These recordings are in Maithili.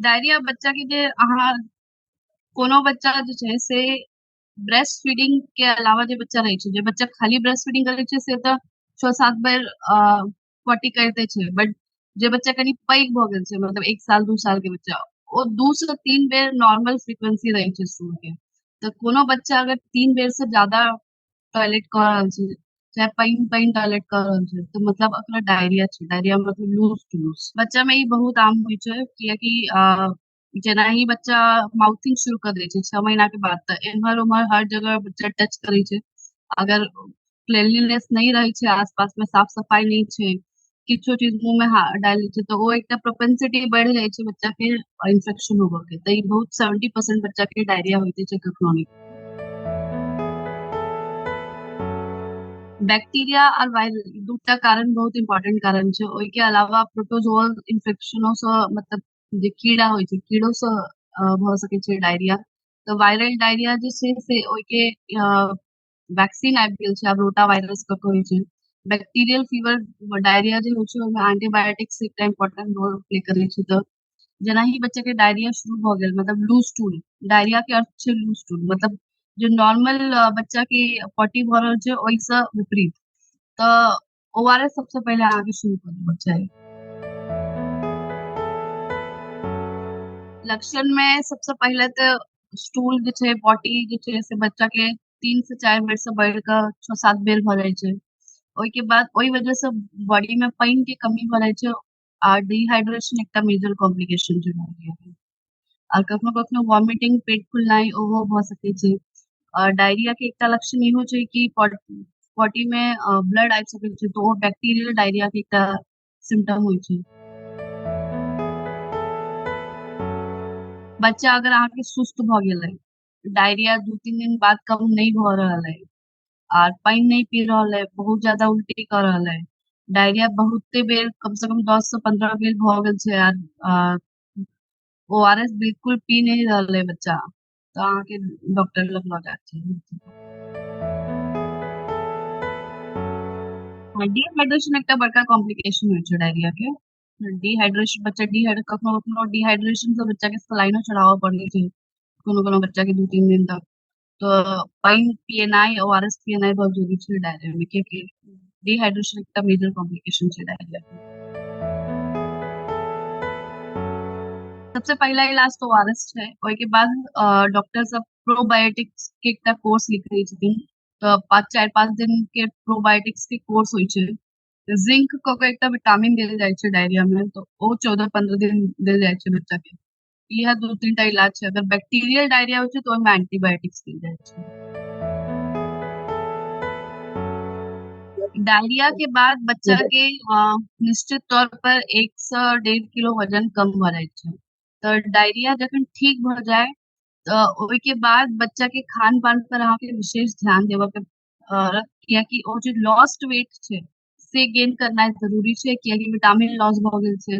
डायरिया बच्चा के जे अहाँ कोनो बच्चा जे छै से ब्रेस्ट फीडिंग के अलावा जे बच्चा रहै छै, जे बच्चा खाली ब्रेस्ट फीडिंग करै छै से तऽ 6-7 बेर पॉटी करिते छै, बट जे बच्चा कनि पैघ भऽ गेल छै, मतलब 1 साल 2 साल के बच्चा, ओ 2 से 3 बेर नॉर्मल फ्रीक्वेंसी रहै छै स्टूल के। तऽ कोनो बच्चा अगर 3 बेर से ज्यादा टॉयलेट कऽ रहल छै, चाहे पानि पानि टॉयलेट कऽ रहल छै, तऽ मतलब ओकरा डायरिया छै। डायरिया मतलब लूज स्टूल्स। बच्चा में ई बहुत आम होइ छै, कियाकि जेना ही बच्चा माउथिंग शुरू कर दै छै 6 महीना के बाद, तऽ एम्हर उम्हर हर जगह बच्चा टच करै छै। अगर क्लीनलीनेस नहि रहै छै आसपास में, साफ सफाई नहि छै, किछो चीज मुंह में डालि दै छै, तऽ ओ एकटा प्रोपेंसिटी बढ़ि जाइ छै बच्चा के इन्फेक्शन होबऽ के। तऽ ई बहुत 70% बच्चा के डायरिया होइते छै कखनो नहि। बैक्टीरिया और वायरल दूटा कारण बहुत इम्पोर्टेंट कारण छै। ओहि के अलावा प्रोटोजोअल इन्फेक्शनो सँ, मतलब जे कीड़ा होइ छै, कीड़ो सँ भऽ सकै छै डायरिया। तऽ वायरल डायरिया जे छै से ओहिके वैक्सीन आबि गेल छै आब, रोटा वायरस कऽ होइ छै। बैक्टीरियल फीवर डायरिया जे होइ छै ओहिमे एंटीबायोटिक्स एकटा इम्पोर्टेंट रोल प्ले करै छै। तऽ जेना ही बच्चा के डायरिया शुरू भऽ गेल, मतलब लूज स्टूल, डायरिया के अर्थ छै लूज स्टूल, मतलब जे नॉर्मल बच्चा के पॉटी भऽ रहल छै ओहिसँ विपरीत, तऽ ORS सबसँ पहिले अहाँके शुरू कऽ देबाक चाही। लक्षण में सबसँ पहिले तऽ स्टूल जे छै, पॉटी जे छै से बच्चा के 3 से 4 बेर से बढ़ि कऽ 6-7 बेर भऽ जाइ छै। ओहिके बाद ओहि वजह से बॉडी में पानि के कमी भऽ जाइ छै आ डिहाइड्रेशन एकटा मेजर कॉम्प्लिकेशन छै डायरिया के। आ कखनो कखनो वॉमिटिंग, पेट फुलनाइ ओहो भऽ सकै छै। और डायरिया के एकटा लक्षण इहो छै कि पॉटी में ब्लड आबि सकै छै, तऽ ओ बैक्टीरियल डायरिया के एकटा सिम्टम होइ छै। बच्चा अगर अहाँके सुस्त भऽ गेलै, डायरिया 2-3 दिन बाद कम नहि भऽ रहल है, आर पानि नहि पी रहल है, बहुत ज्यादा उल्टी कऽ रहल है, डायरिया बहुते बेर कम से कम 10 से 15 बेर भऽ गेल छै, आर ORS बिल्कुल पी नहीं रहल है बच्चा, तऽ अहाँके डॉक्टर लग लऽ जायके चाही। डिहाइड्रेशन एकटा बड़का कॉम्प्लिकेशन होइ छै डायरिया के। डिहाइड्रेशन, बच्चा डिहाइड्रेट, कखनो कखनो डिहाइड्रेशन से बच्चा के सलाइनो चढ़ाबऽ पड़ै छै कोनो कोनो बच्चा के 2-3 दिन तक। तऽ पानि पियेनाइ, ORS पियेनाइ बहुत जरूरी छै डायरिया में, कियाकि डिहाइड्रेशन एकटा मेजर कॉम्प्लिकेशन छै डायरिया के। सबसे पहिला इलाज तऽ ORS छै। ओहिके बाद डॉक्टर सब प्रोबायोटिक्स के एकटा कोर्स लिखै छथिन, तऽ 4-5 दिन के प्रोबायोटिक्स के कोर्स होइ छै। जिंक कऽ के एकटा विटामिन देल जाइ छै डायरिया में, तऽ ओ 14-15 दिन देल जाइ छै बच्चा के। इएह 2-3 टा इलाज छै। अगर बैक्टीरियल डायरिया होइ छै तऽ ओहिमे एंटीबायोटिक्स देल जाइ छै। डायरिया के बाद बच्चा के निश्चित तौर पर 1 से 1.5 किलो वजन कम भऽ जाइ छै। तऽ डायरिया जखन ठीक भऽ जाय तऽ ओहिके बाद बच्चा के खान पान पर अहाँके विशेष ध्यान देबऽ के पड़त, कियाकि ओ जे लॉस्ट वेट छै से गेन करनाइ जरूरी छै, कियाकि विटामिन लॉस भऽ गेल छै।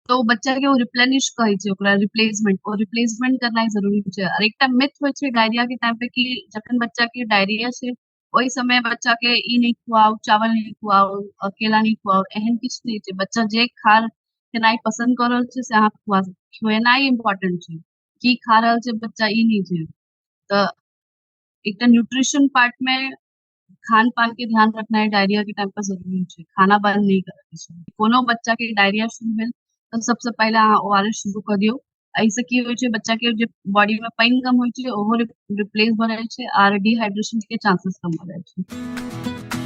तऽ ओ बच्चा के ओ रिप्लेनिश कहै छै ओकरा, रिप्लेसमेंट, ओ रिप्लेसमेंट करनाइ जरूरी छै। और एकटा मिथ होइ छै डायरिया के टाइम पे कि जखन बच्चा के डायरिया छै ओहि समय बच्चा के ई नहि खुआउ, चावल नहि खुआउ, केला नहि खुआउ, एहन किछु नहि छै। बच्चा जे खेनाइ पसन्द कऽ रहल छै से अहाँ खुआ सकै छी। खुएनाइ इम्पोर्टेंट छै, की खा रहल छै बच्चा ई नहि छै। तऽ एकटा न्यूट्रिशन पार्ट में खान पान के ध्यान रखनाइ डायरिया के टाइम पर जरूरी छै। खाना बंद नहि करय के छै। कोनो बच्चा के डायरिया शुरू भेल तऽ सबसँ पहिले अहाँ ORS शुरू कऽ दियौ। एहिसँ की होइ छै, बच्चा के जे बॉडी में पानि कम होइ छै ओहो रिप्लेस भऽ जाइ छै आर डिहाइड्रेशन के चांसेस कम भऽ जाइ छै।